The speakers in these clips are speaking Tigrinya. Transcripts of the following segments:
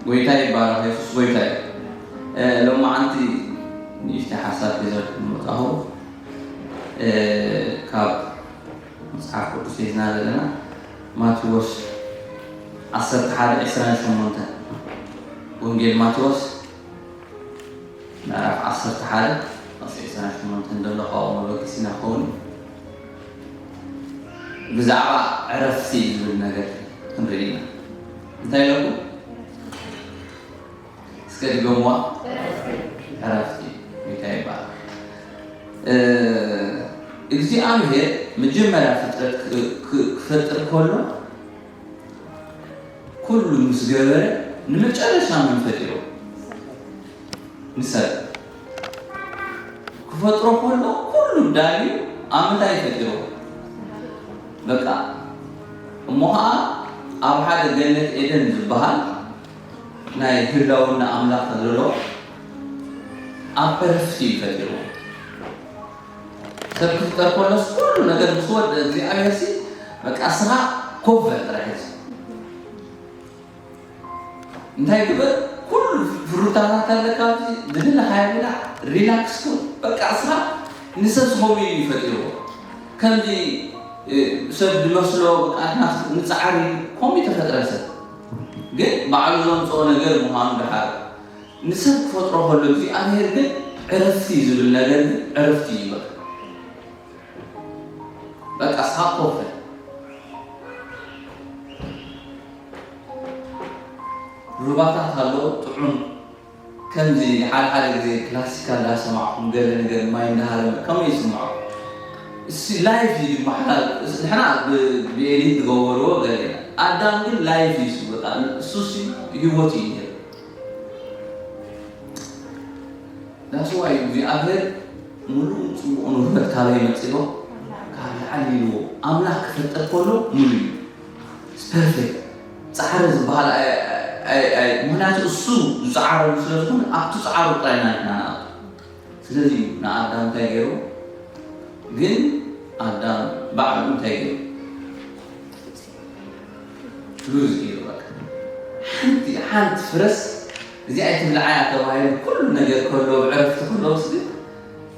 ጎይታ ይባረኽ፣ የሱስ ጎይታ እዩ። እ፣ ሎማዓንቲ ንእሽተይ ሓሳብ ሒዘልኩም መጻኹ። እ፣ ካብ መጽሓፍ ቅዱስ ሒዝና ዘለና ማቴዎስ ዓሰርተ ሓደ ዕስራን ሸሞንተን፣ ወንጌል ማቴዎስ ምዕራፍ ዓሰርተ ሓደ ጥቕሲ ዕስራን ሸሞንተን ዘሎ ካብኡ መበገሲና ክኸውን እዩ። ብዛዕባ ዕረፍቲ ዝብል ነገር ክንርኢ ኢና። እንታይ ኢለኩም? እስከ ድገምዋ። ዕረፍቲ። እንታይ ይባላል? እ፣ እግዚኣብሔር መጀመርያ ፍጥረት ክ-፣ ክ-፣ ክፈጥር ከሎ ኩሉ ምስ ገበረ ንመጨረሻ መን ፈጢሮ? ንሰብ። ክፈጥሮ ከሎ ኩሉ ዳልዩ ኣብ ምንታይ ፈጢሮ? በቃ። እሞ ኸዓ ኣብ ሓደ ገነት ኤደን ዝበሃል ናይ ህላውና ኣምላኽ ዘሎ ኣብ ዕረፍቲ እዩ ፈጢርዎ። ሰብ ክፍጠር ከሎስ ኩሉ ነገር ምስ ወደ እግዚኣብሔር ሲ በቃ ስኻ ኮፍ በል ጥራሕ እዚ። እንታይ ግበር? ኩሉ ፍሩታታት ኣለካ ኣብዚ ዝደለኻዮ ብላዕ፣ ሪላክስ ኩን። በቃ ስኻ ንሰብ ዝኸውን እዩ ፈጢርዎ። ከምዚ፣ እ፣ ሰብ ዝመስሎ በቃ ንጻዕሪ ከምኡ ተፈጥረ ሰብ። ግን ባዕሉ ዘምጽኦ ነገር ምዃኑ ደሓር ንሰብ ክፈጥሮ ከሎ እግዚኣብሔር ግን ዕረፍቲ ዝብል ነገር ግን ዕረፍቲ እዩ። በቃ በቃ ስኻ ኮፍ በል። ሩባታት ኣሎ ጥዑም። ከምዚ ሓደ ሓደ ግዜ ክላሲካል ዳሰማዕኩም ገለ ነገር ማይ እንዳሃረመ ከመይ ይስምዖ? እሲ ላይፍ እዩ ዝመሓላል። እስ-፣ ንሕና ብ-፣ ብኤሊት ዝገበርዎ ገለ ኢና። ኣዳም ግን ላይፍ እዩ እሱ፣ በቃ እሱ ሲ ህይወት እዩ ነይሩ። ዳስዋይ እግዚኣብሔር ሙሉእ ጽቡቕ ንብረት ካበይ መጺእዎ? ካብ ላዕሊ ኢልዎ። ኣምላኽ ክፈጥር ከሎ ሙሉእ እዩ። ፐርፌክት። ጻዕሪ ዝበሃል ኣይ-፣ ኣይ-፣ ኣይ-፣ ምኽንያቱ እሱ ዝጸዓረሉ ስለ ዝኾነ ኣብቲ ጻዕሩ ጥራይ ኢና ንሕና ንኣቱ። ስለዚ እዩ ንኣዳም እንታይ ገይሩ? ግን ኣዳም ባዕሉ እንታይ ገይሩ? ሉዝ ገይሩ በቃ። ሓንቲ፣ ሓንቲ ፍረስ እዚኣ ኣይትብልዓያ ተባሂሉ ኩሉ ነገር ከሎ፣ ብዕረፍቲ ከሎ፣ ስ-፣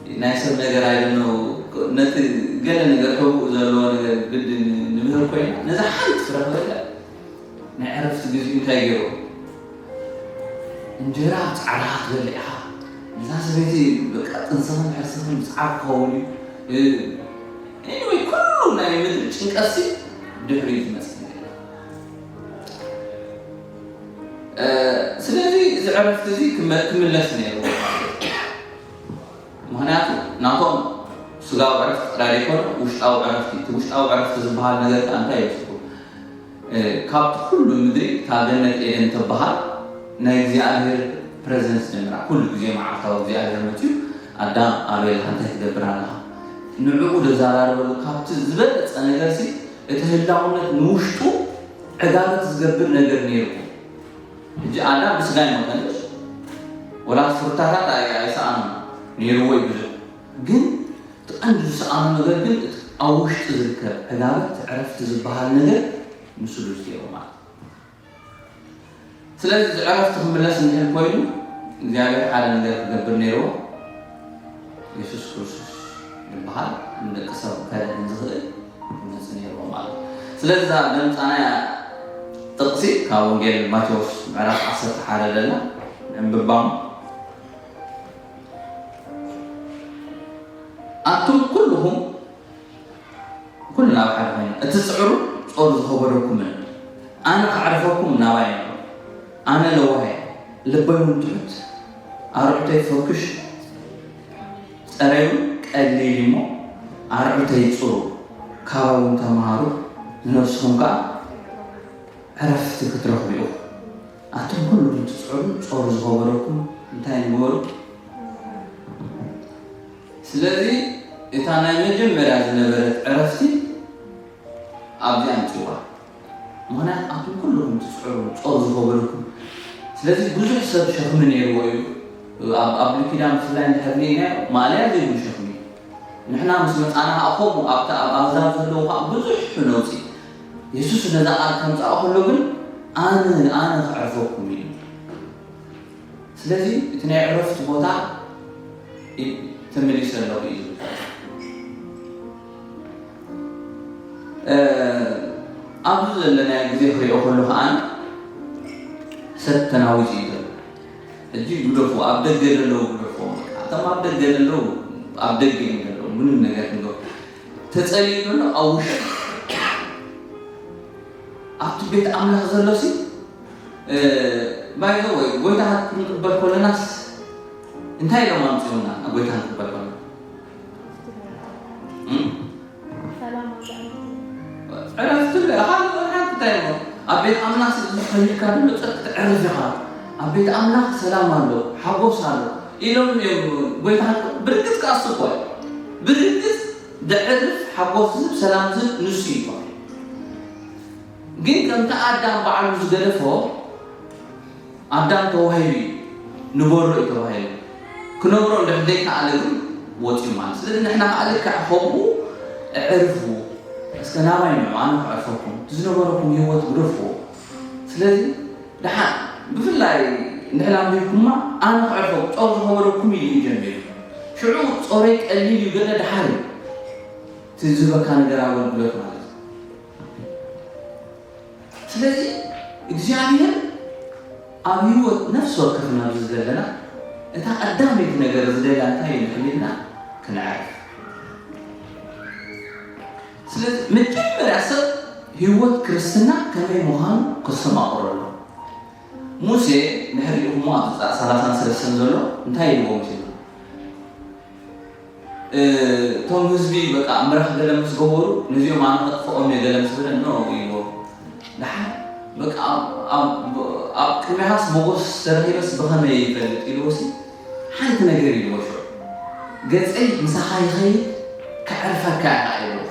ግን ናይ ሰብ ነገር ኣይደነው፣ ነቲ ገለ ነገር ተውኡ ዘለዎ ነገር ግዲ ንምህር ኮይና፣ ነዛ ሓንቲ ፍረ ክበልዕ ናይ ዕረፍቲ ግዜኡ እንታይ ገይሩ? እንጀራ ጻዕራኻ ትበልዕ ኢኻ። እዛ ሰበይቲ በቃ ጥንስኽን ሕርስኽን ብጻዕሪ ክኸውን እዩ። እ፣ ኤኒወይ፣ ኩሉ ናይ ምድሪ ጭንቀትሲ ድሕሪኡ ዝመጽእ ነገር እዩ። እ፣ ስለዚ እዚ ዕረፍቲ እዚ ክመ-፣ ክምለስ ነይርዎ። ምኽንያቱ ናቶም ስጋዊ ዕረፍቲ ጥራይ ዘይኮነ ውሽጣዊ ዕረፍቲ፣ እቲ ውሽጣዊ ዕረፍቲ ዝበሃል ነገር ከኣ እንታይ እዩ? እ፣ ካብቲ ኩሉ ምድሪ እታ ገነት ኤደን ትበሃል ናይ እግዚኣብሔር ፕሬዘንስ ጀምራ። ኩሉ ግዜ መዓልታዊ እግዚኣብሔር መፅዩ፣ "ኣዳም ኣበይ ኣለኻ? እንታይ ትገብር ኣለኻ?" ንዕኡ ዘዘራርበሉ። ካብቲ ዝበለፀ ነገርሲ እቲ ህላውነት ንውሽጡ ዕጋበት ዝገብር ነገር ነይርዎ። ሕጂ ኣዳም ብስጋ ኣይሞተንስ፣ ወላ ፍሩታታት ኣይ-፣ ኣይሰኣኖም ነይርዎ እዩ ብዙሕ። ግን እቲ ቀንዲ ዝሰኣኖ ነገር ግን እቲ ኣብ ውሽጢ ዝርከብ ዕጋበት ዕረፍቲ ዝበሃል ነገር ንስሉስ ገይሩ ማለት እዩ። ስለዚ እዚ ዕረፍቲ ክምለስ እንድሕር ኮይኑ እግዚኣብሔር ሓደ ነገር ክገብር ነይርዎ። የሱስ ክርስቶስ ዝበሃል ንደቂ ሰብ ከድሕን ዝኽእል ክመጽእ ነይርዎ ማለት እዩ። ስለዚ እዛ ዘምጻናያ ጥቕሲ ካብ ወንጌል ማቴዎስ ምዕራፍ ዓሰርተ ሓደ ዘላ ንዕንብባ። ኣቱም ኩልኹም፣ ኩሉ ናብ ሓደ ኮይኑ፣ እቲ ጽዕሩ ጾር ዝኸበደኩምን፣ ኣነ ከዕርፈኩም ናባይ ንዑ። ኣነ ለዋህ እየ፣ ልበይ እውን ትሑት፣ ኣርዑተይ ፈኩሽ፣ ጸረይ እውን ቀሊል እሞ፣ ኣርዑተይ ጽሩ፣ ካባይ እውን ተመሃሩ፣ ንነፍስኹም ከኣ ዕረፍቲ ክትረኽቡ ኢኹም። ኣቱም ኩሉ ትጽዕሩ ጾር ዝኸበደኩም እንታይ ንግበሩ? ስለዚ እታ ናይ መጀመርያ ዝነበረት ዕረፍቲ ኣብዚኣ ኣምጽዋ። ምኽንያት ኣቱም ኩልኹም ትጽዕሩ ጾር ዝኸበደኩም። ስለዚ ብዙሕ ሰብ ሸኽሚ ነይርዎ እዩ። ኣብ፣ ኣብ ብሉይ ኪዳን ብፍላይ እንድሕር ርኢናዮ ማእለያ ዘይብሉ ሸኽሚ እዩ። ንሕና ምስ መጻና ኸዓ ከምኡ ኣብቲ ኣብ ኣህዛብ ዘለዉ ኸዓ ብዙሕ ነውጺ። የሱስ ነዛ ቃል ከምጽኣ ከሎ ግን ኣነ፣ ኣነ ከዕርፈኩም ኢሉ። ስለዚ እቲ ናይ ዕረፍቲ ቦታ ይ- ተመሊሰ ኣለኹ እዩ ዝብል። እ፣ ኣብዚ ዘለናዮ ግዜ ክሪኦ ከሎ ከኣ ሰብ ተናዊጹ እዩ ዘሎ። ሕጂ ግደፉ፣ ኣብ ደገ ዘለዉ ግደፉ። እቶም ኣብ ደገ ዘለዉ ኣብ ደገ እዮም ዘለዉ። ምንም ነገር ክንገብር ተጸልዩ ዘሎ ኣብ ውሽጢ ኣብቲ ቤት ኣምላኽ ዘሎ ሲ ባይዘ ወይ ጎይታ ክንቅበል ከለናስ እንታይ ኢሎም ኣምፅኡና? ጎይታ ክንቅበል ከለና እም? ሰላም ኣምፅኣና። ዕረፍቲ ለ- ካልእ ሓንቲ እንታይ እሞ ኣብ ቤት ኣምላኽ ሲ ዝፈልካ ድማ ጸጥ ትዕርፍ ኢኻ። ኣብ ቤት ኣምላኽ ሰላም ኣሎ፣ ሓጎስ ኣሎ ኢሎም እዮም። ጎይታ ብርግጽ ከኣ እሱ እኮ እዩ። ብርግጽ ዘዕርፍ ሓጎስ ዝህብ ሰላም ዝህብ ንሱ እዩ። ግን ከምቲ ኣዳም ባዕሉ ዝገደፎ ኣዳም ተዋሂቡ እዩ። ንበሮ እዩ ተባሂሉ። ክነብሮ እንድሕር ዘይከኣለ ግን ወፂኡ ማለት። ስለዚ ንሕና ከዓ ልክዕ ከምኡ እዕርፉ። እስከ ናባይ ንዑ ኣነ ክዕርፈኩም። እቲ ዝነበረኩም ህይወት ግደፍዎ። ስለዚ ደሓን ብፍላይ ንሕና ኣንቢብኩማ ኣነ ክዕርፈኩም ጾር ዝኸበደኩም ኢሉ እዩ ጀሚሩ። ሽዑ ጾረይ ቀሊል እዩ ገለ ደሓር እዩ። እቲ ዝህበካ ነገር ኣገልግሎት ማለት እዩ። ስለዚ እግዚኣብሔር ኣብ ህይወት ነፍሲ ወከፍ ናብ ዘለና እታ ቀዳመይቲ ነገር ዝደልያ እንታይ እዩ ንሕሊና ክንዕርፍ። ስለዚ መጀመርያ ሰብ ህይወት ክርስትና ከመይ ምዃኑ ክስተማቕሮ ኣሎ። ሙሴ ንሕሪኡ እሞ ኣብ ሰላሳን ሰለስተን ዘሎ እንታይ ይብዎ ሙሴ? እቶም ህዝቢ በቃ ምራኽ ገለ ምስ ገበሩ ነዚኦም ኣነ ከጥፍኦም እየ ገለ ምስ በለ ኖ ይብሎ። ደሓር በቃ ኣብ- ኣብ- ኣብ ቅድሚኻስ ሞጎስ ተረኺበስ ብኸመይ ይፈልጥ ኢልዎ ሲ ሓንቲ ነገር ኢልዎ ሽዑ ገፀይ ምሳኻ ይኸይድ ከዕርፈካ ኢኻ ኢልዎ።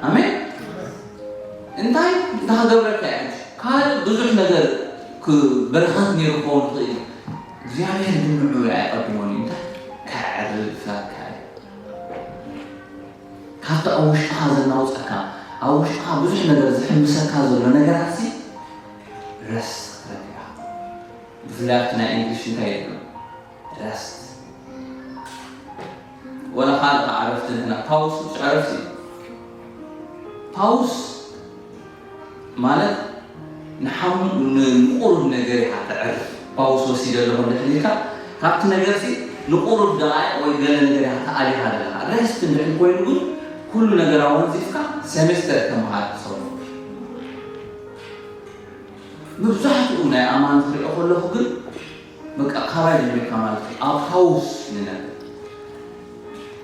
ኣሜን። እንታይ እንታይ ክገብረካ እዩ? ካልእ ብዙሕ ነገር በረኸት ነይሩ ክኸውን ይኽእል እዩ። እግዚኣብሔር ግን ንዕኡ ኣይቐድሞን እዩ። እንታይ ከዕርፈካ እዩ። ካብቲ ኣብ ውሽጥኻ ዘናውፀካ ኣብ ውሽጥኻ ብዙሕ ነገር ዝሕምሰካ ዘሎ ነገራት ሲ ረስት ክትረክብ ኢኻ። ብፍላይ ኣብቲ ናይ እንግሊሽ እንታይ ይብሉ ረስት ወላ ካልእ ከዓ ዕረፍቲ ንሕና ፓውስ ምስ ዕረፍቲ እዩ። ፓውስ ማለት ንሓሙ ንቁሩብ ነገር ኢኻ ተዕርፍ። ፓውስ ወሲደ ኣለኹ እንድሕር ኢልካ ካብቲ ነገር ሲ ንቁሩብ ደቃይቅ ወይ ገለ ነገር ኢኻ ተኣሊኻ ዘለኻ። ረስት እንድሕር ኮይኑ ግን ኩሉ ነገር ኣወንዚፍካ ሴሜስተር ተምሃር ትኸውን። መብዛሕትኡ ናይ ኣማን ክሪኦ ከለኹ ግን በቃ ካባይ ጀሚርካ ማለት እዩ ኣብ ሃውስ ንነብር።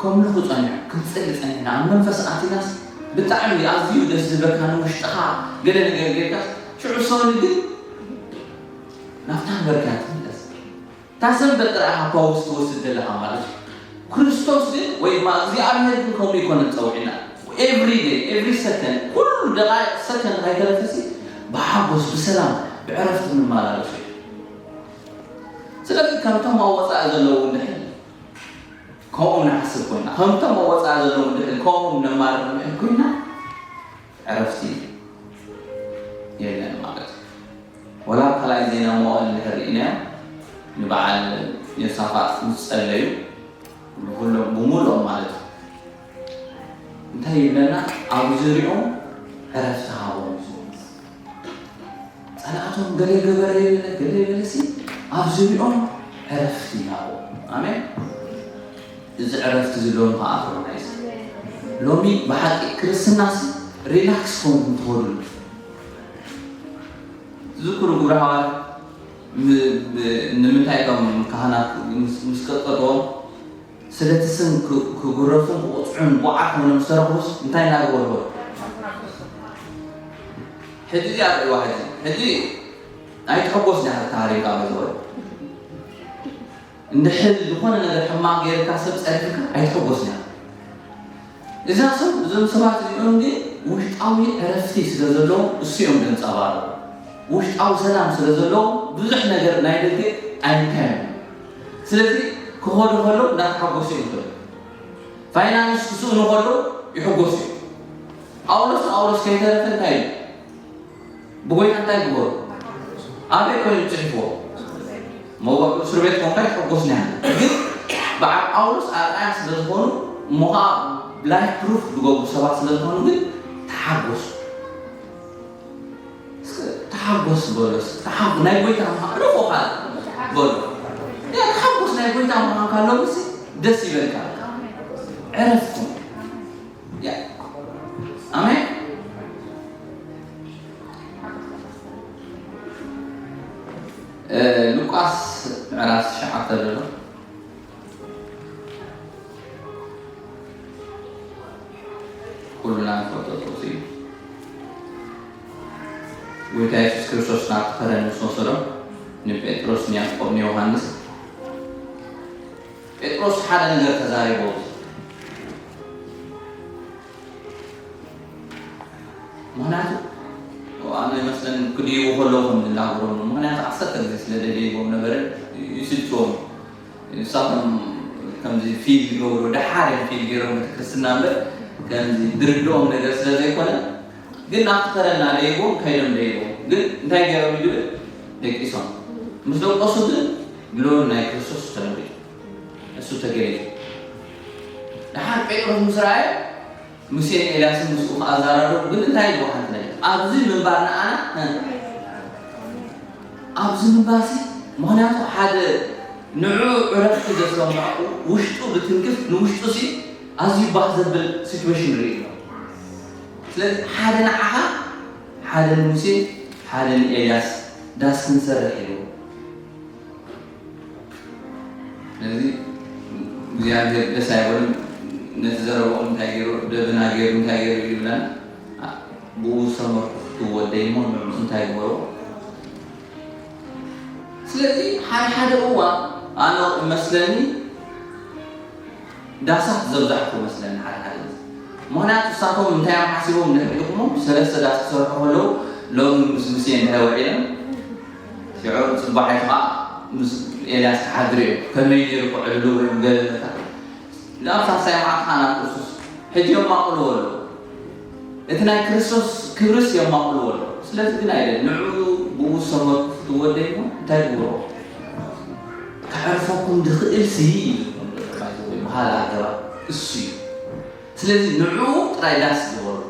ከምልኹ ጸኒሑ ክንጽሊ ጸኒሕና ኣብ መንፈስ ኣቲናስ ብጣዕሚ ኣዝዩ ደስ ዝበካ ንውሽጥኻ ገለ ነገር ጌርካ ሽዑ ሰኒ ግን ናብታ ነበርካ ትምለስ። እታ ሰንበት ጥራይ ኢኻ ፓውስ ትወስድ ዘለኻ ማለት እዩ። ክርስቶስ ግን ወይ ድማ እግዚኣብሔር ግን ከምኡ ይኮነ ጸውዒና። ኤቭሪ ዴይ ኤቭሪ ሰከንድ ኩሉ ደቃይቅ ሰከንድ ካይተረፈሲ ብሓጎስ ብሰላም ብዕረፍቲ ንመላለሱ እዩ። ስለዚ ከምቶም ኣብ ወፃኢ ዘለዉ እንድሕር ከምኡ ንሓስብ ኮይና ከምቶም ኣብ ወፃኢ ዘለዉ እንድሕር ከምኡ ነማርር እንድሕር ኮይና ዕረፍቲ የለን ማለት እዩ። ወላ ካልኣይ ዜና መዋእል እንድሕር ርኢናዮ ንበዓል ዮሳፋጥ ምስ ጸለዩ ብኩሎም ብሙሉኦም ማለት እዩ እንታይ ይብለና ኣብ ዙሪኦም ዕረፍቲ ሃቦም እዩ ዝብል። ጸላእቶም ገለ ገበረ የለ ገለ የበለሲ ኣብ ዙሪኦም ዕረፍቲ ይሃቦም። ኣሜን። እዚ ዕረፍቲ እዚ ሎሚ ከኣ ኣኽብሮና እዩ። ሎሚ ብሓቂ ክርስትናሲ ሪላክስ ኮንኩም ትኸዱሉ ዝክሩ ግብረ ሃዋርያት ንምንታይ እቶም ካህናት ምስ ቀጥቀጥዎም ስለቲ ስም ክጉረፉን ክቕፅዑን ቡዓት ኮይኖም ዝተረኽቡስ እንታይ እናገበሩ ኾኑ? ሕጂ እዚኣ ርእይዋ ሕጂ ሕጂ ኣይትሕጎስ ዲኻ ተሃሪምካ በዝወል እንድሕር ዝኾነ ነገር ሕማቕ ገይርካ ሰብ ፀሪፍካ ኣይትሕጎስ ዲኻ እዛ ሰብ እዞም ሰባት እዚኦም ግን ውሽጣዊ ዕረፍቲ ስለ ዘለዎም እሱ እዮም ዘንጸባርቑ። ውሽጣዊ ሰላም ስለ ዘለዎም ብዙሕ ነገር ናይ ደገ ኣይንካዮም። ስለዚ ክኸዱ ከለዉ እናተሓጎሱ እዮም ዝኸዱ። ፋይናንስ ክስእኑ ከለዉ ይሕጎሱ እዮም። ጳውሎስ ጳውሎስ ከይተረፈ እንታይ እዩ? ብጎይታ እንታይ ግበሩ? ኣበይ ኮይኑ ፅሒፍዎ? መዋቅር እስር ቤት ኮንካ ኣይትሐጎስን ኢኻ። ግን በዓል ጳውሎስ ኣርኣያ ስለ ዝኾኑ፣ እሞ ኸዓ ላይፍ ፕሩፍ ዝገብሩ ሰባት ስለ ዝኾኑ ግን ተሓጎሱ። እስከ ተሓጎስ በሎ፣ እስከ ተሓጎ-፣ ናይ ጎይታ ምዃን ርፎ ካል በሎ። ያ ተሓጎስ፣ ናይ ጎይታ ምዃን ካሎ ምስ ደስ ይበልካ። ዕረፍኩም። ያ። ኣሜን። እ፣ ሉቃስ ምዕራፍ ትሽዓተ ዘሎ ኩሉና ንፈልጦ ጥቕሲ እዩ። ጎይታ የሱስ ክርስቶስ ናብቲ ከረን ምስ ወሰዶም፣ ንጴጥሮስ፣ ንያዕቆብ፣ ንዮሃንስ፣ ጴጥሮስ ሓደ ነገር ተዛሪቦ። ምኽንያቱ፣ ኣነ ይመስለኒ ክድይቡ ከለዉ ከም ዝናገሮም፣ ምኽንያቱ ዓሰርተ ግዜ ስለ ደደይቦም ነበረ፣ ይስልችዎም። ንሳቶም ከምዚ ፊል ይገብሩ፣ ደሓር እዮም ፊል ገይሮም እቲ ክርስትና እምበር፣ ከምዚ ድርድኦም ነገር ስለ ዘይኮነ፣ ግን ናብቲ ከረና ደይቦም፣ ከይዶም ደይቦም። ግን እንታይ ገይሮም እዩ ዝብል? ደቂሶም። ምስ ደቀሱ ግን ግሎሪ ናይ ክርስቶስ ተለዊጡ፣ እሱ ተገሊጹ። ደሓር ጴጥሮስ ምስ ረኣየ፣ ሙሴን ኤልያስን ምስኡ ከኣ ኣዘራረቡ። ግን እንታይ ኢልዎ ሓንቲ ነገር? ኣብዚ ምንባር ንዓና፣ እ፣ ኣብዚ ምንባርሲ፣ ምኽንያቱ ሓደ ንዕኡ ዕረፍቲ ዘሰምዖ፣ ውሽጡ ዝትንክፍ፣ ንውሽጡሲ ኣዝዩ ባህ ዘብል ሲቹዌሽን ንርኢ ኣለና። ስለዚ ሓደ ንዓኻ፣ ሓደ ንሙሴ፣ ሓደ ንኤልያስ ዳስ ክንሰርሕ ኢሉ። ስለዚ እግዚኣብሔር ደስ ኣይበሉን። ነቲ ዘረብኦም እንታይ ገይሩ፣ ደበና ገይሩ እንታይ ገይሩ ይብለና። ብኡ ዝተመርኩ ክትወደይ እሞ ንዕኡ እንታይ ግበሮ። ስለዚ ሓደ ሓደ እዋን ኣነ እመስለኒ ዳሳት ዘብዛሕኩ መስለኒ ሓደ ሓደ ግዜ። ምኽንያቱ ንሳቶም እንታይ እዮም ሓሲቦም ንሕድሕድኩሞም ሰለስተ ዳስ ክሰርሑ ከለዉ ሎሚ ምስ ሙሴ እንድሕር ውዒሎም ሽዑ ጽባሒቱ ኸዓ ምስ ኤልያስ ክሓድሩ እዮም። ከመይ ነይሩ ክዕልሉ ወይ ገለ ነታ ናብ ሳልሳይ መዓልቲ ኸዓ ናብ ክርስቶስ ሕጂ የማቕልዎ ኣለዉ። እቲ ናይ ክርስቶስ ክብርስ የማቕልዎ ኣለዉ። ስለዚ ግን ኣይደል ንዕኡ ብኡ ዝሰመርኩ ፍትወደይ እሞ እንታይ ግብሮ? ከዕርፈኩም ድኽእል ሲ እዩ ዝብሎም ዘሎ ባይዘወይ በሃሊ ኣገባብ እሱ እዩ። ስለዚ ንዕኡ ጥራይ ዳስ ዝበሉ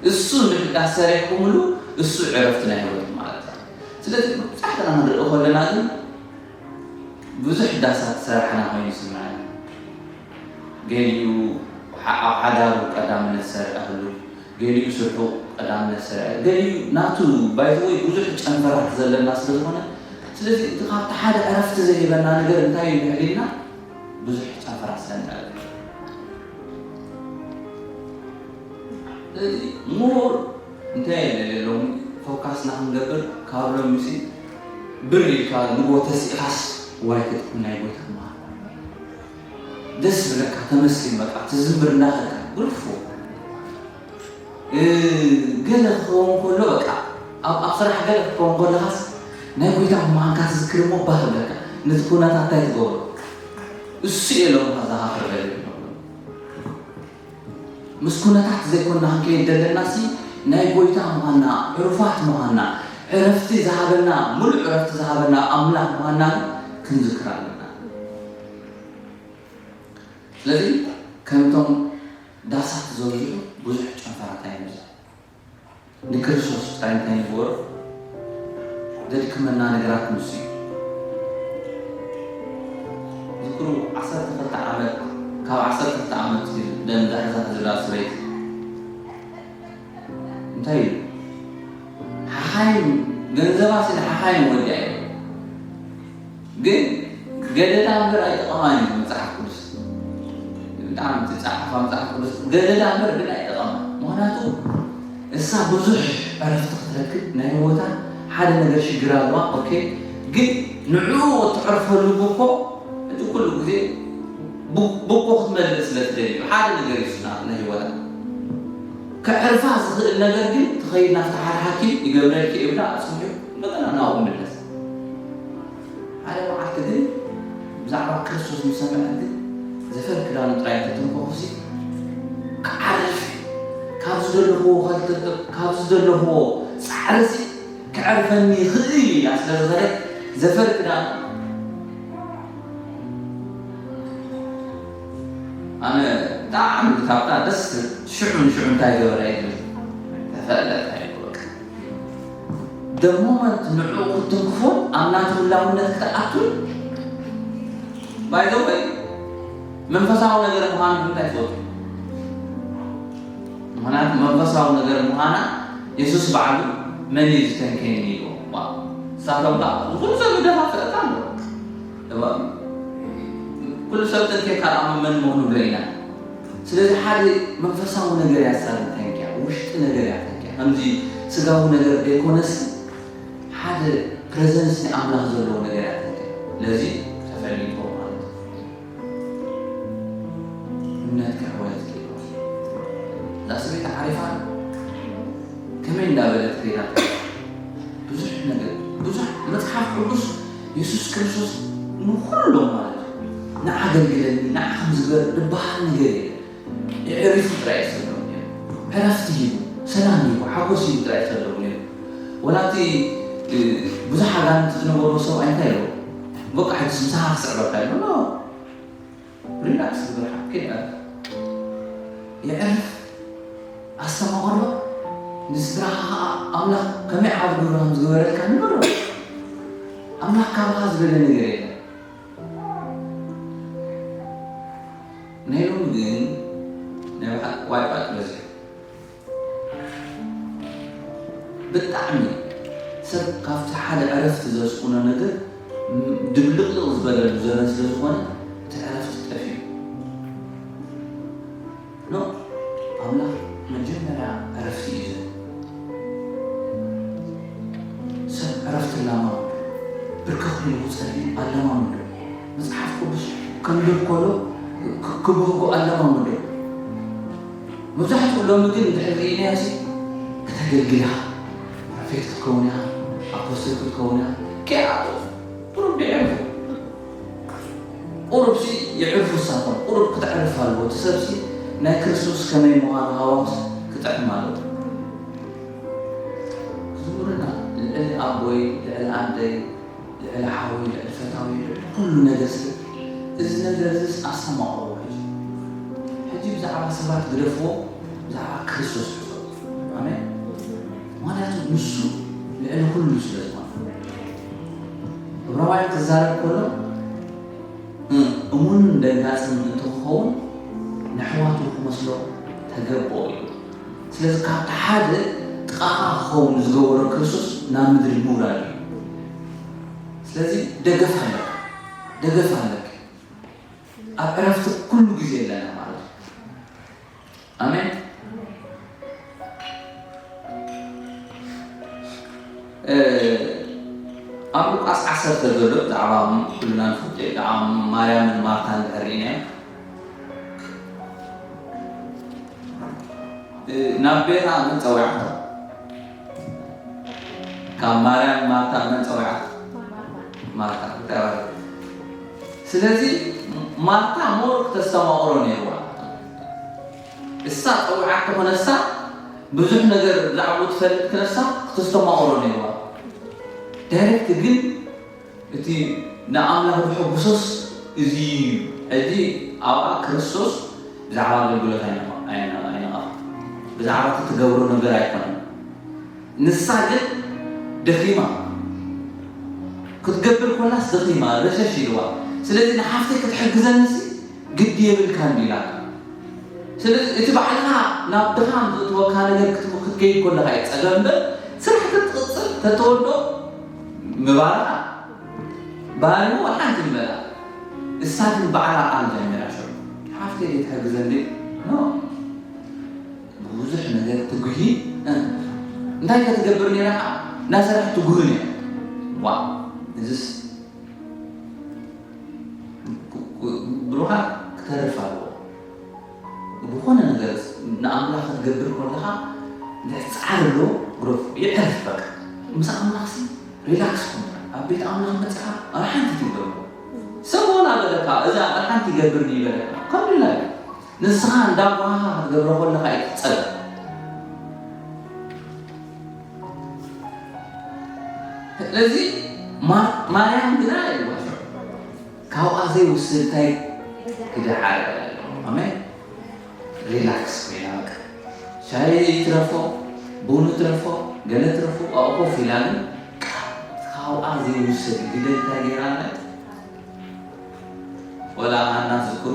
እሱ ንዳስ ሰሪሕኩምሉ እሱ ዕረፍቲ ናይ ህይወት ማለት እዩ። ስለዚ መብዛሕትና ክንርኢ ከለና ግን ብዙሕ ዳሳት ዝሰራሕና ኮይኑ ይስምዓና። ገሊኡ ሓ-፣ ኣብ ሓዳሩ ቀዳምነት ዝሰርዐ ክህሉ፣ ገሊኡ ስርሑ ቀዳምነት ዝሰርዐ፣ ገሊኡ ናቱ ባይዘወይ ብዙሕ ጨንፈራት ዘለና ስለ ዝኾነ፣ ስለዚ እቲ ካብቲ ሓደ ዕረፍቲ ዘይህበና ነገር እንታይ እዩ እንድሕር ኢልና ብዙሕ ጨንፈራት ስለ ንዕረፍ። ስለዚ ሞር እንታይ የለ ሎሚ ፎካስና ክንገብር ካብ ሎሚሲ ብር ኢልካ ንጎ ተሲእኻስ ዋይ ክትኩን ናይ ጎይታ ምዃን ደስ ዝብለካ ተመስግን በቃ ትዝምር እናኸድካ ብርፎ እ፣ ገለ ክኸውን ከሎ በቃ ኣብ ኣብ ስራሕ ገለ ክኸውን ከለኻስ ናይ ጎይታ ምዃንካ ትዝክር እሞ ባህ ይብለካ። ነቲ ኩነታት እንታይ ትገብሮ? እሱ እየ ሎምኻ ዘኻኽር ደልየ። ምስ ኩነታት ዘይኮንና ክንከይድ ደለናሲ ናይ ጎይታ ምዃንና፣ ዕሩፋት ምዃንና፣ ዕረፍቲ ዝሃበና፣ ሙሉእ ዕረፍቲ ዝሃበና ኣምላኽ ምዃንና ግን ክንዝክር ኣለና። ስለዚ ከምቶም ዳሳት ዘብዝሑ ብዙሕ ጨንፈራት ኣይንብዛሕ። ንክርስቶስ ጥራይ እንታይ ንግበሮ? ዘድክመና ነገራት ንሱ እዩ። ዝክሩ ዓሰርተ ክልተ ዓመት፣ ካብ ዓሰርተ ክልተ ዓመት እዩ ደም ዛሕዛሕ ዝብላ ሰበይቲ። እንታይ እዩ? ሓኻይም፣ ገንዘባ ስለ ሓኻይም ወዲኣ እዩ። ግን ገደዳ እምበር ኣይጠቐማን እዩ መጽሓፍ ቅዱስ። ብጣዕሚ ትጸሓፋ መጽሓፍ ቅዱስ ገደዳ እምበር ግን ኣይጠቐማን። ምኽንያቱ እሳ ብዙሕ ዕረፍቲ ክትረክብ ናይ ህይወታ ሓደ ነገር ሽግር ኣለዋ። ኦኬ፣ ግን ንዕኡ እተዕርፈሉ ብኮ እቲ ኩሉ ግዜ ብ-፣ ብኮ ክትመልእ ስለ ትደሊ እዩ። ሓደ ነገር እዩ ስና ናይ ህይወታ። ከዕርፋ ዝኽእል ነገር ግን ትኸይድ ናብቲ ሓደ ሓኪም ይገብረልኪ እብላ ኣጽንሑ እንደገና ናብኡ ምለስ። ሓደ መዓልቲ ግን ብዛዕባ ክርስቶስ ምስ ሰምዐት ግን ዘፈር ክዳኑ ጥራይ ተተንኮኹሲ ክዓርፍ እዩ። ካብዚ ዘለኽዎ ከልጥጥብ፣ ካብዚ ዘለኽዎ ጻዕርሲ ክዕርፈኒ ይኽእል እዩ ኢላ ስለ ዝኸደት ዘፈር ክዳን ኣነ ብጣዕሚ ካብታ ደስ ሽዑን ሽዑ እንታይ ገበረ ይብል ተፈለጠ ይበቅ ደሞመንት ንዕኡ ክትንክፎን ኣብ ናቲ ህላውነት ክትኣቱን ባይዘወይ መንፈሳዊ ነገር ምዃኑ እንታይ ትፈልጡ? ምኽንያቱ መንፈሳዊ ነገር ምዃና የሱስ ባዕሉ መን እዩ ዝተንከየኒ ኢልዎ። ንሳቶም ከዓ ኩሉ ሰብ ዝደፋፍአካ ኣሎ። ኩሉ ሰብ ተንኬካ ደኣ መን ምኽኑ ብለ ኢና። ስለዚ ሓደ መንፈሳዊ ነገር እያ ሳብ ተንኪያ፣ ውሽጢ ነገር እያ ተንኪያ። ከምዚ ስጋዊ ነገር ዘይኮነስ ሓደ ፕሬዘንስ ናይ ኣምላኽ ዘለዎ ነገር እያ ተንኪያ። ለዚ ተፈሊጥዎ ማለት እዩ። እምነት ከዕወለት ክኢሉ እዛ ሰበይቲ ዓሪፋ ከመይ እንዳበለት ከይዳ ብዙሕ ነገር ብዙሕ መፅሓፍ ቅዱስ የሱስ ክርስቶስ ንኩሎም ማለት እዩ ንዓገልግለኒ ንዓ ከም ዝገር ዝበሃል ነገር የለ የዕሪፉ ጥራይ ሰሎም ዕረፍቲ ሂቡ ሰላም ሂቡ ሓጎስ ሂቡ ጥራይ ሰሎም ነሩ ወላቲ ብዙሕ ኣጋንንቲ ዝነበሩ ሰብኣይ እንታይ ይብሉ በቃ ሕጂ ምሳኻ ክስዕበካ ይብሉ ሪላክስ ግበር ሓብኪ ይዕርፍ ኣስተማቕሮ ንስድራኻ ከዓ ኣምላኽ ከመይ ዓቢ ግብሪ ከም ዝገበረልካ ንገሮ ኣምላኽ ካብኻ ዝበለ ነገር የለን ናይ ሎሚ ግን ናይ ብሓቂ ዋይፋት በዚሑ ብጣዕሚ ሰብ ካብቲ ሓደ ዕረፍቲ ዘስቁኖ ነገር ድብልቕልቕ ዝበለሉ ዘመን ስለ ዝኾነ እቲ ዕረፍቲ ጠፊኡ ኖ ኣምላኽ መጀመርያ ዕረፍቲ እዩ ዝህብ ሰብ ዕረፍቲ ላማም ብርከኽ ኢሉ ክጸሊ ኣለማምዶ መጽሓፍ ቅዱስ ከንብብ ከሎ ክብህጎ ኣለማምዶ መብዛሕትኡ ሎሚ ግን እንድሕር ርኢናዮ ሲ ከተገልግል ኢኻ ፕሮፌት ክትከውን ኢኻ ኣፖስትል ክትከውን ኢኻ ኪኣ ቁሩብ ዶ የዕርፉ ቁሩብ ሲ የዕርፉ ንሳቶም ቁሩብ ክተዕርፍ ኣለዎ እቲ ሰብ ሲ ናይ ክርስቶስ ከመይ ምዃኑ ሃዋውስ ክጥዕም ኣለዎ ክዝሙርና ልዕሊ ኣቦይ ልዕሊ ኣደይ ልዕሊ ሓወይ ልዕሊ ፈታወይ ልዕሊ ኩሉ ነገር ስለ እዚ ነገር እዚ ኣስተማቕርዎ ሕጂ ሕጂ ብዛዕባ ሰባት ግደፍዎ ብዛዕባ ክርስቶስ ሕፈሩ ኣሜን ምክንያቱ ንሱ ልዕሊ ኩሉ ስለ ዝኾነ ዕብራውያን ክዛረብ ከሎ እሙንን ደንጋፅን እንትኸውን ንሕዋቱ ክመስሎ ተገብኦ እዩ ስለዚ ካብቲ ሓደ ጥቓኻ ክኸውን ዝገበሮ ክርስቶስ ናብ ምድሪ ምውራድ እዩ ስለዚ ደገፍ ኣለካ ደገፍ ኣለካ ኣብ ዕረፍቲ ኩሉ ግዜ ኣለና ማለት እዩ ኣሜን ኣብ ሉቃስ ዓሰርተ ዘሎ ብዛዕባ ኩልና ንፈልጦ ብዛዕባ ማርያምን ማርታን ድሕር ኢና ናብ ቤታ መን ጸዊዓቶ ካብ ማርያም ማርታ መን ጸዊዓቶ ማርታ ተባሂሉ ስለዚ ማርታ ሞር ክተስተማቕሮ ነይርዋ እሳ ጸዊዓ ከኾነሳ ብዙሕ ነገር ብዛዕባኡ ትፈልጥ ክነሳ ክተስተማቕሮ ነይርዋ ዳይሬክት ግን እቲ ንኣምላኽ ዝሕጉሶስ እዚ እዩ ሕጂ ኣብኣ ክርስቶስ ብዛዕባ ኣገልግሎት ኣይነቐፍ ብዛዕባ እቲ ትገብሮ ነገር ኣይኮነን ንሳ ግን ደኺማ ክትገብር ኮላስ ደኺማ ረሸሽ ኢልዋ ስለዚ ንሓፍተይ ክትሕግዘንሲ ግዲ የብልካን ኢላታ ስለዚ እቲ ባዕልኻ ናብ ድኻም ዘእትወካ ነገር ክትከይድ ከለኻ እዩ ጸገም እምበር ስራሕ ክትቕጽል ተተወዶ ምባርኻ ባርሞ ሓንቲ ይበላ እሳ ግን ባዕላ ቃል ጀሚራ ሽዑ ሓፍተይ ዘይትሕግዘኒ ኖ ብዙሕ ነገር ትጉሂ እንታይ ከ ትገብር ነይራ ከዓ እናሰርሐት ትጉሂ ነይራ ዋ እዝስ ብሩኻ ክተርፍ ኣለዎ ዝኾነ ነገር ንኣምላኽ ክትገብር ከለኻ ፃዕሪ ኣለዎ ግረፉ የዕርፍ በቃ ምስ ኣምላኽሲ ሪላክስ ኩን ኣብ ቤት ኣምላኽ መፅኻ ኣርሓንቲ ትብለዎ ሰብ ወላ በለካ እዛ ኣርሓንቲ ይገብርኒ ይበለካ ከምድላ እዩ ንስኻ እንዳጓሃኻ ክትገብሮ ከለኻ እዩ ትፀገም ስለዚ ማርያም ግና ይዋሽ ካብኣ ዘይውስድ እንታይ ክደሓር። ኣሜን። ሪላክስ ኮይና በቃ ሻይ ይትረፎ ቡኑ ትረፎ ገለ ትረፎ ኣብኡ ኮፍ ኢላ ግን ካብኣ ዘይውሰድ ግደ እንታይ ገይራ ኣላ? ወላ ሃና ዝክሩ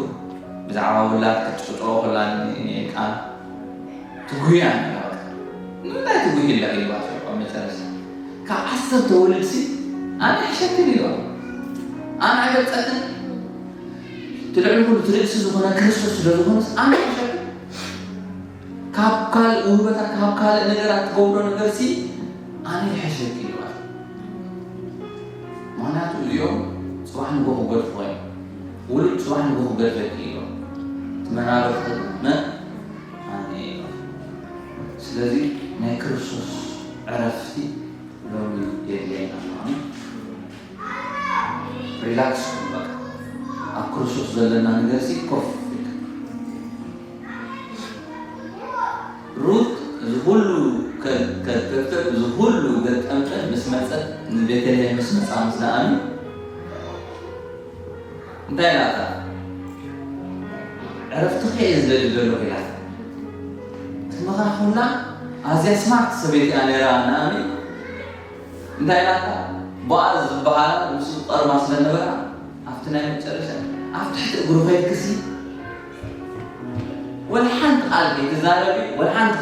ብዛዕባ ውላድ ክትጭቅጭቆ ከላ ቃል ትጉያ ነራ። ንምንታይ ትጉይ ኢላ ኢልዋ ኣብ መጨረሻ ካብ ዓሰርተ ወልድሲ ኣነ ሕሸክን ኢልዋ። ኣነ ኣይበልፀክን ትልዕሊ ኩሉ ትርእሲ ዝኾነ ክርስቶስ ስለ ዝኾነስ ኣነ ሕሸክን ካብ ካልእ ውህበታት ካብ ካልእ ነገራት ትገብሮ ነገርሲ ኣነ ይሕሸኪ ኢልዋ። ምክንያቱ እዚኦም ፅባሕ ንጎ ክገድፉ እዮም። ውሉድ ፅባሕ ንጎ ክገድፈኪ እዮም። ትመናበርቲ መን ኣነ እዮም። ስለዚ ናይ ክርስቶስ ዕረፍቲ ሎሚ የድልየና። ሪላክስ ኩን በቃ ኣብ ክርስቶስ ዘለና ነገር ሲ ኮፍ ኢልካ። ሩት እዚ ኩሉ ከ- ከ- ከ- እዚ ኩሉ ገጠምጠን ምስ መፀት ንቤተልሔም ምስ መፃ ምስ ደኣኒ እንታይ ኢላታ? ዕረፍትኺ እየ ዝደሊ ዘለኹ ኢላታ። ትምኽራ ኩላ ኣዝያ ስማርት ሰበይቲ እያ ነይራ ንኣሚ እንታይ ኢላታ? ቦኣዝ ዝበሃላ ምስ ቀርባ ስለ ነበራ ኣብቲ ናይ መጨረሻ ኣብ ትሕቲ እግሩ ከይድክሲ ወላ ሓንቲ ቃል ከይትዛረቢ ወላ ሓንቲ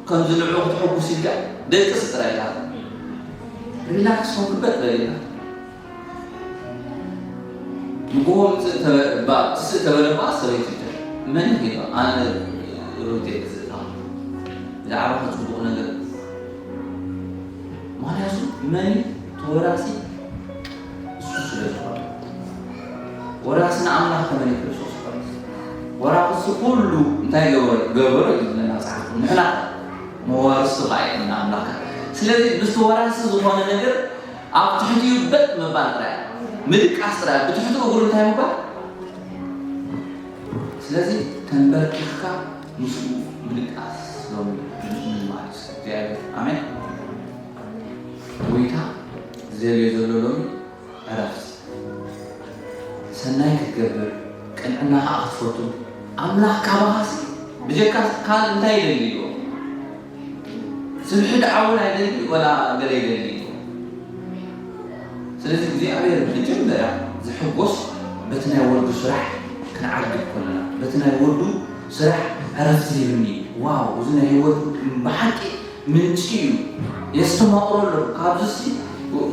ከምዚ ንዑ ክትሕጉስ ኢልካ ደቅስ ጥራይ ኢላታ። ሪላክስ ኮንክበት በሊና ንጎሆ ምፅእ ተበ- ባ- ትስእ ተበለ ባ ሰበይቲ ትብል። መን እዩ ጌጋ? ኣነ ሩቴ ክስእታ ብዛዕባ ከፅቡቕ ነገር ምክንያቱ መን እዩ ተወራሲ እሱ ስለ ዝኾነ ወራስና ኣምላኽ ከመን ክርስቶስ ይኮነ ወራሲ ኩሉ እንታይ ገበረ ገበረ እዩ ዝብለና መፅሓፍ ንሕና መዋርስቱ ከዓ እዩ ኣምላኽ ስለዚ ምስቲ ወራሲ ዝኾነ ነገር ኣብ ትሕቲኡ በጥ ምባል ጥራይ ምድቃስ ጥራይ ብትሕቲ እግሩ እንታይ ምባል ስለዚ ተንበርኪኽካ ምስኡ ምድቃስ ሎሚ ምልማድ እግዚኣብሔር ኣሜን ጎይታ ዝደልዮ ዘሎ ሎሚ ዕረፍቲ ሰናይ ክትገብር ቅንዕና ከዓ ክትፈቱ ኣምላኽ ካባኻሲ ብጀካ ካልእ እንታይ ይደሊ ይብሎ ስብሒ ደዓውን ኣይደሊ ወላ ገለ ይደሊ ይብሎ ስለዚ እግዚኣብሔር መጀመርያ ዝሕጎስ በቲ ናይ ወዱ ስራሕ ክንዓግብ ከለና በቲ ናይ ወዱ ስራሕ ዕረፍቲ ይህብኒ ዋው እዚ ናይ ህይወት ብሓቂ ምንጪ እዩ የስተማቕሮ ኣለኹ ካብዚ ሲ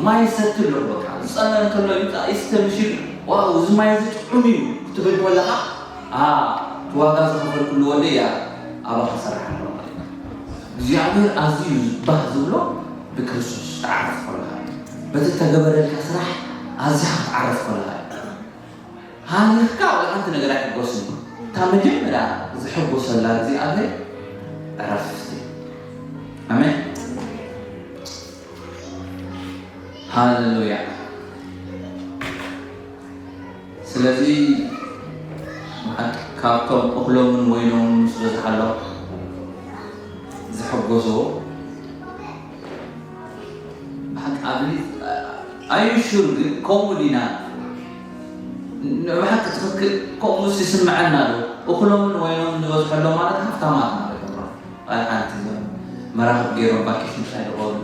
ማይ ሰቲ ኣለኹ በቃ ዝፀመ እንተሎ ይምፃእ ይስተ ምሽ ኢሉ ዋው እዚ ማይ እዚ ጥዑም እዩ ክትብል ከለኻ እቲ ዋጋ ዝኸፈልኩሉ ወደይ እያ ኣባኻ ሰራሕ ኣለኹ ማለት እዩ እግዚኣብሔር ኣዝዩ ባህ ዝብሎ ብክርስቶስ ትዓርፍ ከለኻ እዩ በቲ እተገበረልካ ስራሕ ኣዚኻ ክትዓርፍ ከለኻ እዩ ሃሊኽካ ወላ ሓንቲ ነገር ኣይሕጎስን እታ መጀመርያ ዝሕጎሰላ እግዚኣብሔር ዕረፍቲ ኣሜን ሃሌሉያ ስለዚ ብሓቂ ካብቶም እኽሎምን ወይኖምን ምስ በዝሓሎም ዝሕጎስዎ ብሓቂ ኣብሊፅ ኣዩ ሹር ግን ከምኡ ዲና ንብሓቂ ትኽክል ከምኡስ ይስምዐና ዶ እኽሎምን ወይኖምን ዝበዝሐሎም ማለት ሃፍታማት ማለት እዮም ኣይ ሓንቲ ዞም መራኽብ ገይሮም ቫኬሽን ሳይ ዝኸዱ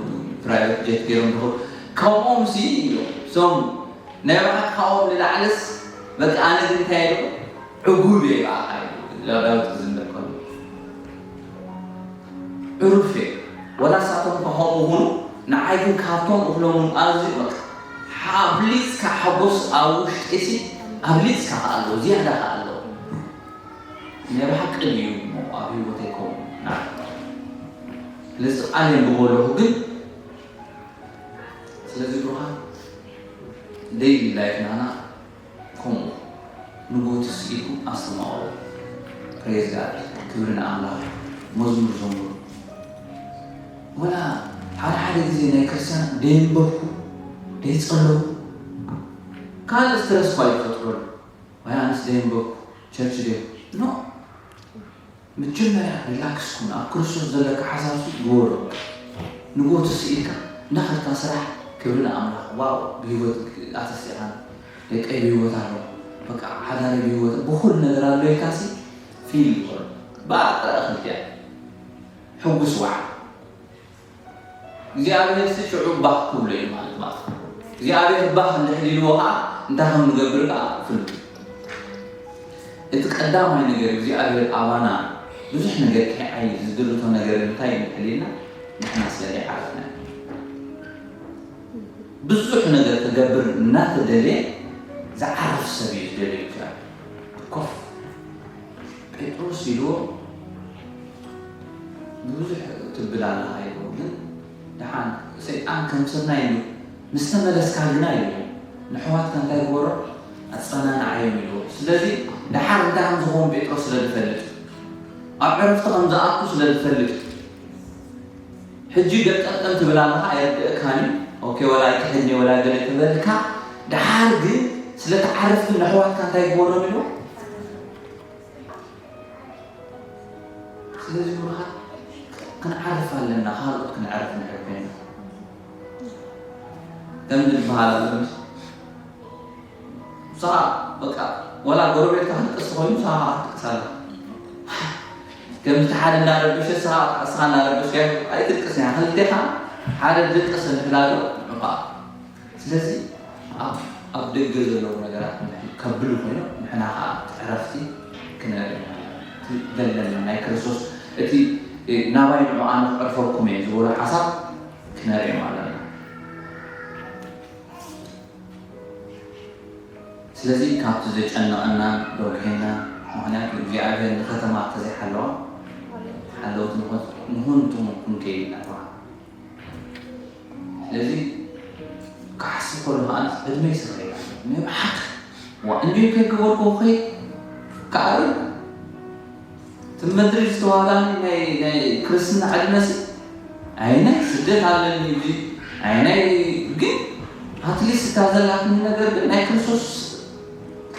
ፕራይቬት ጀት ገይሮም ዝኸዱ ከምኦም ሲ እዮም ሶም ናይ ብሓቂ ካብኦም ንላዕልስ በቃ ኣነ ግን እንታይ ኢሉ ዕጉብ እየ ብኣኻ ኢሉ ዳዊት ክዝምር ከሎ ዕሩፍ እየ ወላ ሳቶም ከኸምኡ ሁኑ ንዓይ ግን ካብቶም እኽሎም ኣዝዩ በቃ ኣብሊፅካ ሓጎስ ኣብ ውሽጢ ሲ ኣብሊፅካ ከኣሎ ዝያዳ ከኣሎ ናይ ብሓቂ ድዩ እሞ ኣብ ህይወተይ ከምኡ ንዓ ስለዚ ቃል የንብቦ ኣለኹ ግን ስለዚ ብሩኻን ደይሊ ላይፍ ናና ከምኡ ንጎ ትስኢልኩም ኣስተማቕሩ ፕሬዝ ጋድ ክብሪ ንኣምላኽ መዝሙር ዘምሩ ወላ ሓደ ሓደ ግዜ ናይ ክርስትያን ደየንበብኩ ደይፀለኹ ካልእ ስትረስ እኳ ይፈጥረሉ ወይ ኣነስ ደየንበብኩ ቸርች ደ ኖ መጀመርያ ሪላክስ ኩን ኣብ ክርስቶስ ዘለካ ሓሳብ ሲ ግበሮ ንጎ ትስኢልካ እንዳኸድካ ስራሕ ክብሪ ንኣምላኽ። ዋው፣ ብህይወት ኣተሲኣን ደቀይ ብህይወት ኣሎ፣ በቃ ሓዳሪ ብህይወት፣ ብኹሉ ነገር ኣሎ ኢልካሲ ፊል ይበሎ። ብኣጥረ ክልቲያ ሕጉስ ዋዕ እግዚኣብሔር ሲ ሽዑ ባህ ክብሎ እዩ ማለት ማለት እግዚኣብሔር ባህ እንድሕር ኢልዎ ከዓ እንታይ ከም ንገብር ከዓ ፍሉጥ። እቲ ቀዳማይ ነገር እግዚኣብሔር ኣባና ብዙሕ ነገር ከይዓይ ዝድርቶ ነገር እንታይ እዩ እንድሕር ኢልና ንሕና ስለ ዘይዓረፍና እዩ። ብዙሕ ነገር ክገብር እናተደልየ ዝዓርፍ ሰብ እዩ ዝደልዮ እግዚኣብሔር። ኮፍ ጴጥሮስ ኢልዎ ብዙሕ ትብል ኣለኻ ኢልዎ ግን ደሓን ሰይጣን ከም ስርናይ ኢሉ ምስ ተመለስካ ግና ኢልዎ ንሕዋትካ እንታይ ግበሮ ኣጸናንዓዮም ኢልዎ። ስለዚ ደሓር እንታይ ከም ዝኸውን ጴጥሮስ ስለ ዝፈልጥ ኣብ ዕረፍቲ ከም ዝኣቱ ስለ ዝፈልጥ ሕጂ ገጠምጠም ትብል ኣለኻ ኣየርድእካን እዩ። ኦኬ ወላ ኣይትሕድኒ ወላ ገለ ተበልካ ደሓር ግን ስለ ትዓርፍ ግን ንሕዋትካ እንታይ ግበሮም ኢልዎ። ስለዚ ብሩኻት ክንዓርፍ ኣለና ካልኦት ክንዓርፍ ንሕር ኮይና ከምዚ ዝበሃል ኣሎ ንሳ በቃ ወላ ጎረቤትካ ክትቅስ ኮይኑ ንሳ ክትቅስ ኣላ ከምቲ ሓደ እንዳረበሸ ንስኻ እስኻ እንዳረበሽካ ኣይትቅስ እያ ክልቴኻ ሓደ ድቅስ እንሕላሎ ንዑኻ ስለዚ ኣብ ኣብ ደገ ዘለዉ ነገራት ከብሉ ኮይኖም ንሕና ከዓ ዕረፍቲ ክነርኢ ዘለና ናይ ክርስቶስ እቲ ናባይ ንዑ ኣነ ክዕርፈኩም እየ ዝበሎ ሓሳብ ክነርእዮም ኣለና ስለዚ ካብቲ ዘጨነቐና ደውከና ምክንያቱ እግዚኣብሔር ንከተማ ተዘይሓለዋ ሓለውቲ ንሆንቱ ክንከይድ ኣለዋ ስለዚ ክሓስብ ከሎ ከዓ ዕድመ ይስረይ ናይ ብሓቂ ዋ እንዲ ከይገበርኩ ከይ ክኣርግ እቲ መድሪ ዝተዋህባኒ ናይ ናይ ክርስትና ዕድመሲ ኣይናይ ስደት ኣለኒ እዚ ኣይናይ ግን ኣትሊስት እታ ዘላትኒ ነገር ግን ናይ ክርስቶስ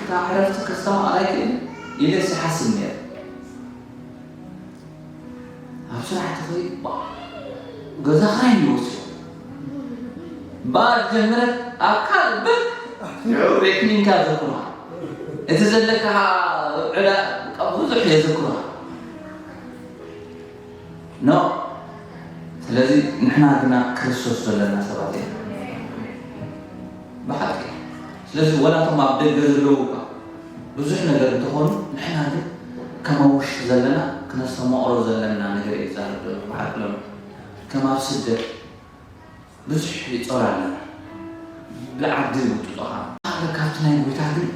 እታ ዕረፍቲ ከስተማቕራ ይክእል ኢለ ይሓስብ ነይረ ኣብ ስራሕ ተኸይ ገዛ ክራይ ይወስድ ባር ጀምረት ኣብ ካልእ ብል ንዑ ሬክኒንካ ዘኩራ እቲ ዘለካ ዕዳ ብዙሕ የዘኩራ ኖ ስለዚ ንሕና ግና ክርስቶስ ዘለና ሰባት ኢና ብሓቂ ስለዚ ወላቶም ኣብ ደገ ዘለዉ እኳ ብዙሕ ነገር እንተኾኑ ንሕና ግን ከም ኣብ ውሽጢ ዘለና ክነስተማቕሮ ዘለና ነገር እዩ ዝዛረብ ዘሎ ብሓቂ ሎም ከም ኣብ ስደት ብዙሕ ይጾር ኣለና ብዓዲ ውጥጦኻ ካብቲ ናይ ጎይታ ግን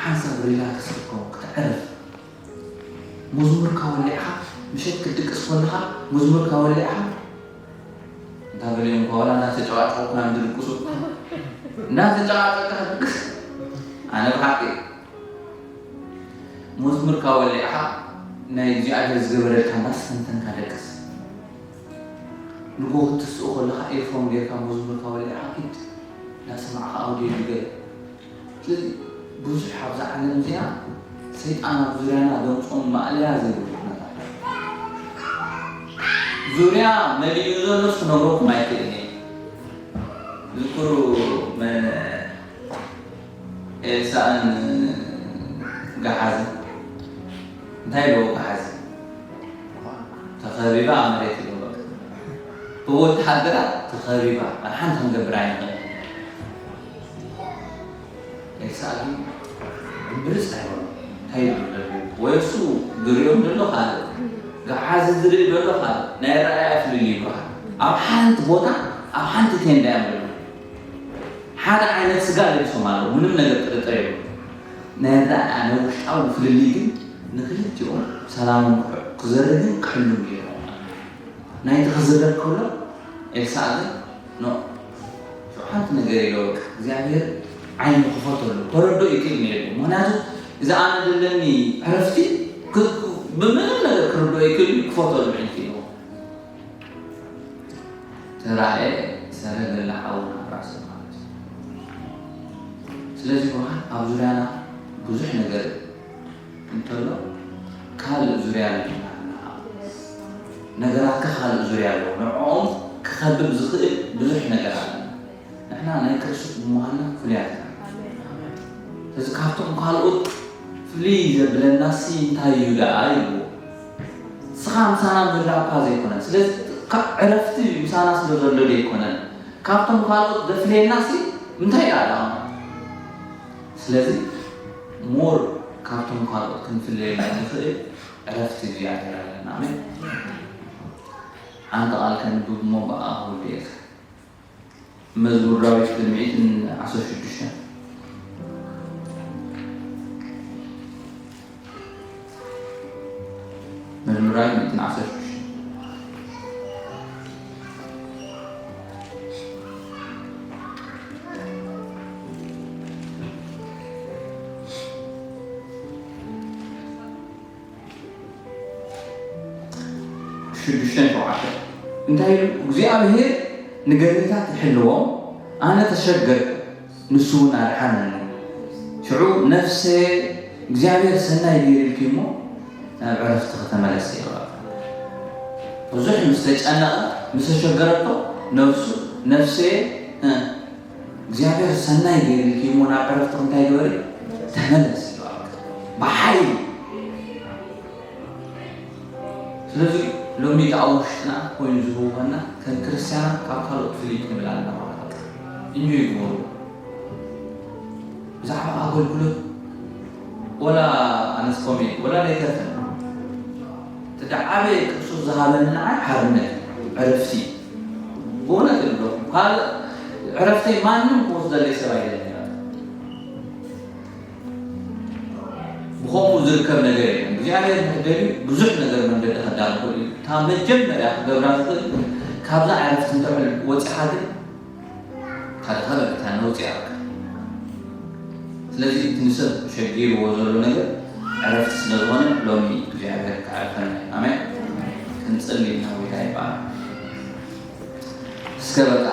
ሓንሳብ ሪላክስ ክትከውን ክትዕርፍ መዝሙርካ ወሊዕኻ ምሸት ክትድቅስ ከለኻ መዝሙርካ ወሊዕኻ እንታ ገሊኦም እኳ ወላ እንዳተጨዋጨቑ ኮይኖም ዝድቅሱ እንዳተጨዋጨቕካ ክትድቅስ ኣነ ብሓቂ መዝሙርካ ወሊዕኻ ናይ እግዚኣብሔር ዝገበረልካ እንዳስተንተንካ ደቅስ ንጎ ክትስኡ ከለኻ ኤርፎን ጌርካ መዝሙርካ ወሊዕኻ ኪድ እንዳሰማዕኻ ኣውድዮ ይገለ ስለዚ ብዙሕ ኣብዛ ዓለም እዚኣ ሰይጣን ኣብ ዙርያና ዘምፅኦም ማእለያ ዘይብሉ ኩነታት ዙርያ መሊኡ ዘሎስ ክነግረኩም ኣይክእልን እየ ዝክሩ ኤልሳእን ገሓዝን እንታይ ኢልዎ ገሓዚ ተኸቢባ መሬት ኢልዎ ብወተሃደራት ተኸቢባ ሓንቲ ክንገብር ኣይንኽእል ኤልሳእ ግን ብርፅ ኣይበሎ እንታይ ይብል ወይ እሱ ዝሪኦም ዘሎ ካልእ ገሓዚ ዝርኢ ዘሎ ካልእ ናይ ረኣያ ፍልልይ ይበሃል ኣብ ሓንቲ ቦታ ኣብ ሓንቲ ቴንዳ እዮም ዘለዉ ሓደ ዓይነት ስጋ ለቢሶም ኣለዉ ምንም ነገር ጥርጥር የብሉ ናይ ረኣያ ናይ ውሽጣዊ ፍልልይ ግን ንክልቲኦም ሰላሞም ክዘርግን ክሕሉን ገይሮም ናይቲ ክዝረብ ከሎ ኤልሳእ ግን ኖ ሓንቲ ነገር ኢሎ እግዚኣብሔር ዓይኑ ክፈተሉ ከረዶ ይክእል ነይሩ ምክንያቱ እዚ ኣነ ዘለኒ ዕረፍቲ ብምንም ነገር ክርዶ ይክእል ክፈተሉ ዓይንቲ ኢሎ ተራእየ ሰረገላ ሓው ናብ ራእሲ ማለት እዩ። ስለዚ ብርሃን ኣብ ዙርያና ብዙሕ ነገር እንተሎ ካልእ ዙርያ ኣለና። ነገራትካ ካልእ ዙርያ ኣለዎ። ንዕኦም ክኸብብ ዝኽእል ብዙሕ ነገር ኣለና። ናይ ክርስቶስ ብምዃንና ፍሉያት ኢና። ስለዚ ካብቶም ካልኦት ፍልይ ዘብለናሲ እንታይ እዩ ደኣ ይብልዎ። ንስኻ ምሳና ምህላውካ ዘይኮነን፣ ስለዚ ካብ ዕረፍቲ ምሳና ስለ ዘሎ ዘይኮነን፣ ካብቶም ካልኦት ዘፍልየናሲ እንታይ ደኣ ደኣ? ስለዚ ሞር ካብቶም ካልኦት ክንፍለየሉ ንኽእል ዕረፍቲ እግዚኣብሔር ኣለና። ኣሜን። ሓንቲ ቃል ከንብብ እሞ ብኣ ክውድእ እየ። መዝሙር ዳዊት ሚእትን ዓሰርተ ሽዱሽተ። መዝሙር ዳዊት ሚእትን ዓሰርተ ሽዱሽተ። ሽዱሽተን ሸውዓተ እንታይ ኢሉ? እግዚኣብሔር ንገርህታት ይሕልዎም፣ ኣነ ተሸገርኩ፣ ንሱ እውን ኣድሓነኒ። ሽዑ ነፍሰ እግዚኣብሔር ሰናይ ገይርልኪ እሞ ናብ ዕረፍትኺ ተመለሲ ይብላ። ብዙሕ ምስ ተጨነቐ፣ ምስ ተሸገረቶ ነፍሱ፣ ነፍሰ፣ እ፣ እግዚኣብሔር ሰናይ ገይርልኪ እሞ ናብ ዕረፍትኺ እንታይ ግበሪ? ተመለሲ ይብላ። ብሓይሊ። ስለዚ ሎሚ እቲ ኣብ ውሽጥና ኮይኑ ዝህወና ከም ክርስትያናት ካብ ካልኦት ፍልይ ክንብል ኣለና ማለት እዩ። እንጆይ ይግበሩ። ብዛዕባ ኣገልግሎት ወላ ኣነስ ኮሜት ወላ ሌተርተን እቲ ደዓበየ ክርስቶስ ዝሃበኒ ንዓይ ሓርነት እዩ፣ ዕረፍቲ እዩ። ብእውነት እብለኩም፣ ካልእ ዕረፍተይ ማንም ክወስደለይ ሰብ ኣይደልን። ብኸምኡ ዝርከብ ነገር የለን። እግዚኣብሔር ምስ ደልዩ ብዙሕ ነገር መንገዲ ከዳሉ ይኽእል እዩ። እታ መጀመርያ ክገብራ ዝኽእል ካብዛ ዕረፍቲ እንድሕር ወፂኻ ግን ካልእ ካልእ እታ ነውፂ ኣለካ። ስለዚ እቲ ንሰብ ሸጊርዎ ዘሎ ነገር ዕረፍቲ ስለ ዝኾነ ሎሚ እግዚኣብሔር ክዓርፈና እዩ። ኣሜን። ክንጽሊ ኢና። ጎይታ ይባረክ። እስከ በቃ